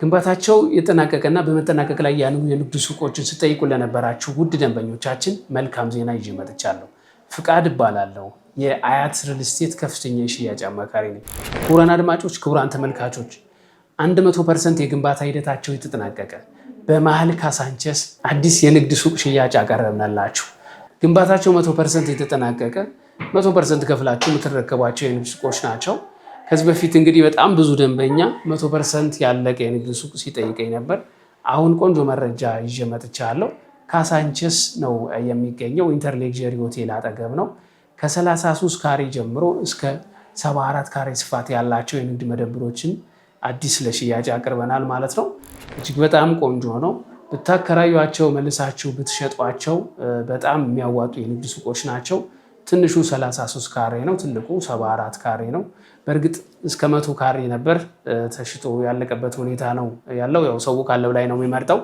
ግንባታቸው የተጠናቀቀና በመጠናቀቅ ላይ ያሉ የንግድ ሱቆችን ስትጠይቁ ለነበራችሁ ውድ ደንበኞቻችን መልካም ዜና ይዤ መጥቻለሁ። ፍቃድ እባላለሁ። የአያት ሪል ስቴት ከፍተኛ የሽያጭ አማካሪ ነኝ። ክቡራን አድማጮች፣ ክቡራን ተመልካቾች፣ 100% የግንባታ ሂደታቸው የተጠናቀቀ በመሀል ካሳንቸስ አዲስ የንግድ ሱቅ ሽያጭ አቀረብንላችሁ። ግንባታቸው 100% የተጠናቀቀ፣ 100% ከፍላችሁ የምትረከቧቸው የንግድ ሱቆች ናቸው። ከዚህ በፊት እንግዲህ በጣም ብዙ ደንበኛ 100% ያለቀ የንግድ ሱቅ ሲጠይቀኝ ነበር። አሁን ቆንጆ መረጃ ይዤ መጥቻለሁ። ካሳንቸስ ነው የሚገኘው፣ ኢንተርሌግዠሪ ሆቴል አጠገብ ነው። ከ33 ካሬ ጀምሮ እስከ 74 ካሬ ስፋት ያላቸው የንግድ መደብሮችን አዲስ ለሽያጭ አቅርበናል ማለት ነው። እጅግ በጣም ቆንጆ ነው። ብታከራዩቸው መልሳችሁ ብትሸጧቸው በጣም የሚያዋጡ የንግድ ሱቆች ናቸው። ትንሹ 33 ካሬ ነው፣ ትልቁ 74 ካሬ ነው። በእርግጥ እስከ 100 ካሬ ነበር፣ ተሽጦ ያለቀበት ሁኔታ ነው ያለው። ያው ሰው ካለው ላይ ነው የሚመርጠው።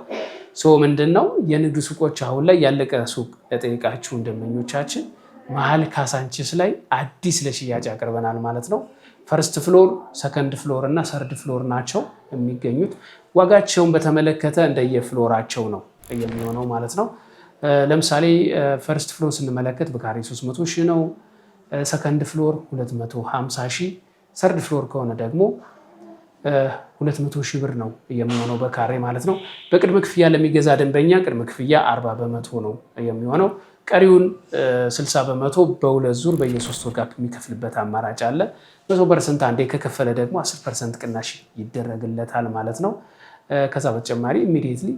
So ምንድን ነው የንግድ ሱቆች አሁን ላይ ያለቀ ሱቅ ለጠየቃችሁን ደንበኞቻችን መሀል ካሳንቺስ ላይ አዲስ ለሽያጭ አቅርበናል ማለት ነው። First floor፣ second floor እና third floor ናቸው የሚገኙት። ዋጋቸውን በተመለከተ እንደየ floor ኣቸው ነው የሚሆነው ማለት ነው። ለምሳሌ first floor ስንመለከት በካሬ 300 ሺህ ነው። Second floor 250 ሺህ፣ third floor ከሆነ ደግሞ 200 ሺህ ብር ነው የሚሆነው በካሬ ማለት ነው። በቅድመ ክፍያ ለሚገዛ ደንበኛ ቅድመ ክፍያ 40% ነው የሚሆነው። ቀሪውን 60% በሁለት ዙር በየሶስት ወር gap የሚከፍልበት አማራጭ አለ። 100% አንዴ ከከፈለ ደግሞ 10% ቅናሽ ይደረግለታል ማለት ነው። ከዛ በተጨማሪ immediately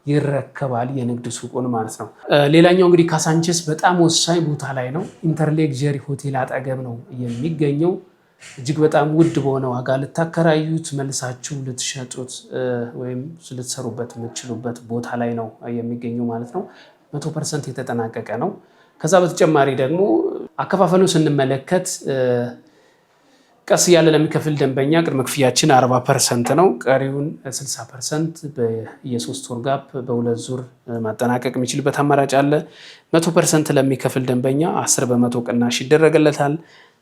ይረከባል የንግድ ሱቁን ማለት ነው። ሌላኛው እንግዲህ ካሳንቼስ በጣም ወሳኝ ቦታ ላይ ነው። ኢንተርሌግዠሪ ሆቴል አጠገብ ነው የሚገኘው። እጅግ በጣም ውድ በሆነ ዋጋ ልታከራዩት መልሳችሁ ልትሸጡት ወይም ልትሰሩበት የምትችሉበት ቦታ ላይ ነው የሚገኘው ማለት ነው። 100% የተጠናቀቀ ነው። ከዛ በተጨማሪ ደግሞ አከፋፈሉን ስንመለከት ቀስ እያለ ለሚከፍል ደንበኛ ቅድመ ክፍያችን 40% ነው። ቀሪውን 60% የሶስት ወር gap በሁለት ዙር ማጠናቀቅ የሚችልበት አማራጭ አለ። 100% ለሚከፍል ደንበኛ 10% ቅናሽ ይደረግለታል።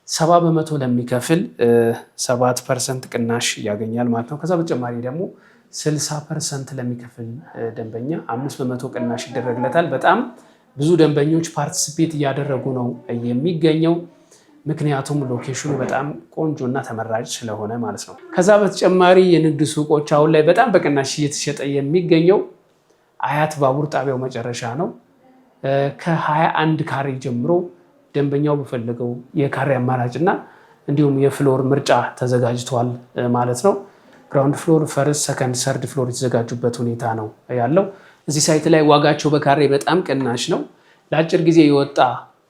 70% ለሚከፍል 7% ቅናሽ ያገኛል ማለት ነው። ከዛ በተጨማሪ ደግሞ 60% ለሚከፍል ደንበኛ 5% ቅናሽ ይደረግለታል። በጣም ብዙ ደንበኞች participate እያደረጉ ነው የሚገኘው። ምክንያቱም location ኑ በጣም ቆንጆ እና ተመራጭ ስለሆነ ማለት ነው። ከዛ በተጨማሪ የንግድ ሱቆች አሁን ላይ በጣም በቅናሽ እየተሸጠ የሚገኘው አያት ባቡር ጣቢያው መጨረሻ ነው። ከ21 ካሬ ጀምሮ ደንበኛው በፈለገው የካሬ አማራጭ እና እንዲሁም የ floor ምርጫ ተዘጋጅቷል ማለት ነው። Ground floor፣ first፣ second፣ third floor የተዘጋጁበት ሁኔታ ነው ያለው። እዚህ site ላይ ዋጋቸው በካሬ በጣም ቅናሽ ነው። ለአጭር ጊዜ የወጣ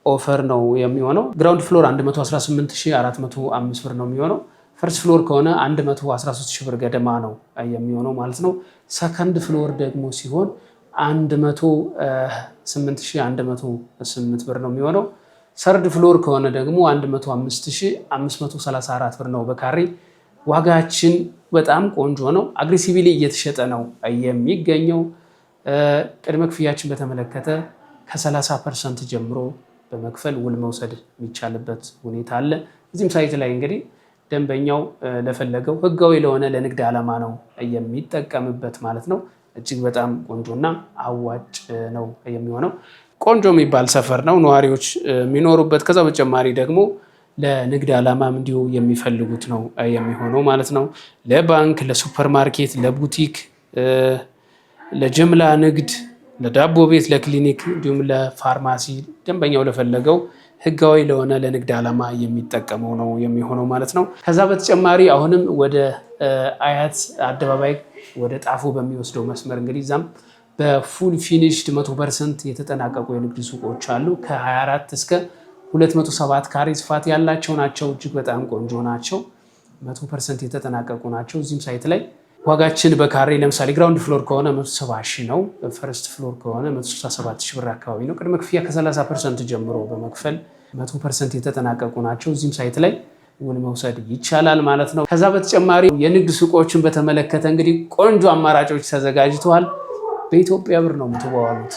offer ነው የሚሆነው። Ground floor 118,405 ብር ነው የሚሆነው። First floor ከሆነ 113 ሺህ ብር ገደማ ነው የሚሆነው ማለት ነው። Second floor ደግሞ ሲሆን 108,108 ብር ነው የሚሆነው። Third floor ከሆነ ደግሞ 105,534 ብር ነው በካሬ። ዋጋችን በጣም ቆንጆ ነው። Aggressively እየተሸጠ ነው የሚገኘው። ቅድመ ክፍያችን በተመለከተ ከ30% ጀምሮ በመክፈል ውል መውሰድ የሚቻልበት ሁኔታ አለ። እዚህም site ላይ እንግዲህ ደንበኛው ለፈለገው ህጋዊ ለሆነ ለንግድ ዓላማ ነው የሚጠቀምበት ማለት ነው። እጅግ በጣም ቆንጆና አዋጭ ነው የሚሆነው። ቆንጆ የሚባል ሰፈር ነው ነዋሪዎች የሚኖሩበት። ከዛ በተጨማሪ ደግሞ ለንግድ ዓላማም እንዲሁ የሚፈልጉት ነው የሚሆነው ማለት ነው። ለባንክ፣ ለሱፐርማርኬት፣ ለቡቲክ፣ ለጅምላ ንግድ፣ ለዳቦ ቤት፣ ለክሊኒክ እንዲሁም ለፋርማሲ ደንበኛው ለፈለገው ህጋዊ ለሆነ ለንግድ ዓላማ የሚጠቀመው ነው የሚሆነው ማለት ነው። ከዛ በተጨማሪ አሁንም ወደ አያት አደባባይ ወደ ጣፎ በሚወስደው መስመር እንግዲህ እዛም በ full finished 100% የተጠናቀቁ የንግድ ሱቆች አሉ። ከ24 እስከ 207 ካሬ ስፋት ያላቸው ናቸው። እጅግ በጣም ቆንጆ ናቸው። 100% የተጠናቀቁ ናቸው። እዚህም site ላይ ዋጋችን በካሬ ለምሳሌ ground floor ከሆነ 170 ሺህ ነው። First floor ከሆነ 167 ሺህ ብር አካባቢ ነው። ቅድመ ክፍያ ከ30% ጀምሮ በመክፈል 100% የተጠናቀቁ ናቸው። እዚህም site ላይ ውል መውሰድ ይቻላል ማለት ነው። ከዛ በተጨማሪ የንግድ ሱቆችን በተመለከተ እንግዲህ ቆንጆ አማራጮች ተዘጋጅተዋል። በኢትዮጵያ ብር ነው የምትዋዋሉት።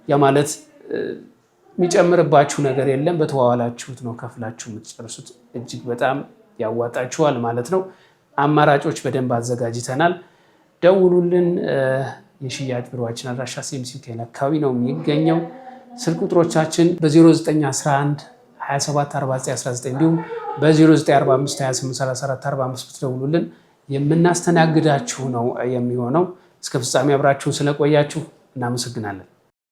ያ ማለት የሚጨምርባችሁ ነገር የለም። በተዋዋላችሁት ነው ከፍላችሁ የምትጨርሱት። እጅግ በጣም ያዋጣችኋል ማለት ነው። አማራጮች በደንብ አዘጋጅተናል። ደውሉልን። የሽያጭ ቢሮችን አድራሻ ሲኤምሲ ሚካኤል አካባቢ ነው የሚገኘው። ስልክ ቁጥሮቻችን በ0911 27 49 19 እንዲሁም በ0945 28 34 45 ብትደውሉልን የምናስተናግዳችሁ ነው የሚሆነው። እስከ ፍጻሜ አብራችሁን ስለቆያችሁ እናመሰግናለን።